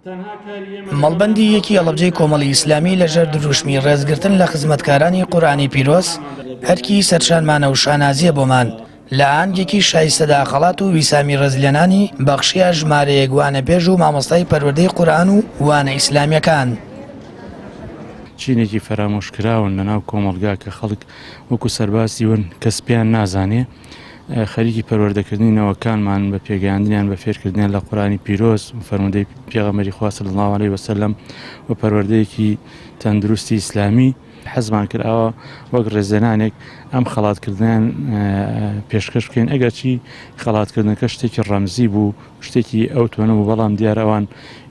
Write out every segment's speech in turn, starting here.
مەڵبەندی یەکی هەڵەبجەی کۆمەڵی ئیسلامی لەژێر دروشمی ڕێزگرتن لە خزمەتکارانی قورئانی پیرۆز ئەرکی سەرشانمانە و شانازییە بۆمان لە ئاهەنگێکی شایستەدا خەڵات و ویسامی ڕێزلێنانی بەخشیە ژمارەیەک وانەبێژ و مامۆستای پەروەردەی قورئان و وانە ئیسلامییەکان. چینێکی فەرامۆشکراون لەناو کۆمەڵگا کە خەڵک وەکو سەربازی ون کەس پێیان نازانێ. خەریکی پەروەردەکردنی نەوەکانمان بە پێگەیاندنیان بە فێرکردنیان لە قورئانی پیرۆز و فەرموودەی پێغەمبەری خوا صلی اللە علیه وسلم و پەروەردەیەکی تەندروستی ئیسلامی حەزمان کرد ئاوا وەک ڕێزلێنانێک ئەم خەڵاتکردنیان پێشکەش بکەین ئەگەرچی خەڵاتکردنەکە شتێکی ڕەمزی بوو شتێکی ئەوتۆ نەبوو بەڵام دیارە ئەوان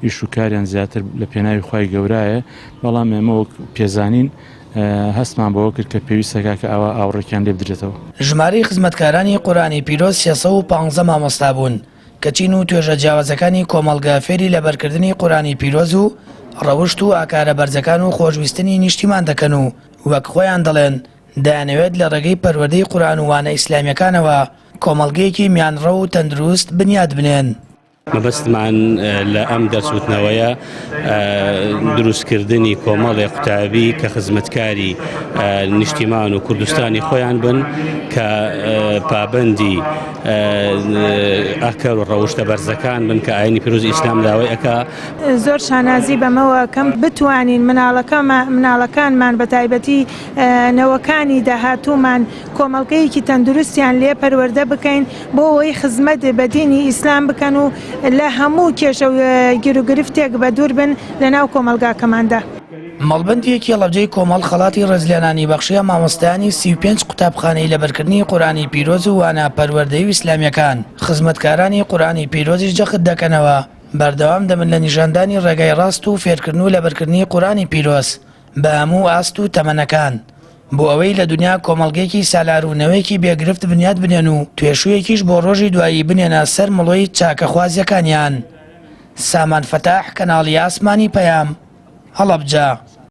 ئیش و کاریان زیاتر لە پێناوی خوای گەورایە بەڵام ئێمە وەک پێزانین هەستمان بەوە کرد کە پێویستە کاکە ئاوا ئاوڕێکیان لێ بدرێتەوە. ژمارەی خزمەتکارانی قورئانی پیرۆز 315 مامۆستا بوون کە چین و توێژە جیاوازەکانی کۆمەڵگە فێری لەبەرکردنی قورئانی پیرۆز و ڕەوشت و ئاکارە بەرزەکان و خۆشویستنی نیشتیمان دەکەن و وەک خۆیان دەڵێن دەیانەوێت لە ڕێگەی پەروەردەی قورئان و وانە ئیسلامیەکانەوە کۆمەڵگەیەکی میانڕەو و تەندروست بنیات بنێن. مەبەستمان لە ئەم دەرس وتنەوەیە دروستکردنی کۆمەڵێ قوتابی کە خزمەتکاری نیشتیمان و کوردستانی خۆیان بن کە پابەندی ئەکەر و ڕەوشتە بەرزەکان بن کە ئاینی پیرۆزی ئیسلام داوای ئەکا. زۆر شانازی بەمەوە ئەکەم بتوانین مناڵەکانمان بە تایبەتی نەوەکانی داهاتوومان کۆمەڵگەیەکی تەندروستیان لێ پەروەردە بکەین بۆ ئەوەی خزمەت بە دینی ئیسلام بکەن و لە هەموو کێشە و گیروگرفتێک بەدوور بن لە ناو کۆمەڵگاکەماندا. مەڵبەندی کێڵەبجەی کۆمەڵ خەڵاتی ڕێزلێنانی بەخشیە مامۆستایانی 35 قوتابخانەی لەبەرکردنی قورئانی پیرۆز و وانە پەروەردەیی و ئیسلامیەکان، خزمەتکارانی قورئانی پیرۆزیش جەخت دەکەنەوە بەردەوام دەبن لە نیشاندانی ڕێگای ڕاست و فێرکردن و لەبەرکردنی قورئانی پیرۆز بە هەموو ئاست و تەمەنەکان. بۆ ئەوەی لە دونیا کۆمەڵگەیەکی سالار و نەوەیەکی بێ گرفت بنیات بنێن و توێشوویەکیش بۆ ڕۆژی دوایی بنێنە سەر مڵۆی چاکەخوازیەکانیان. سامان فەتاح، کەناڵی ئاسمانی پەیام، هەڵەبجە.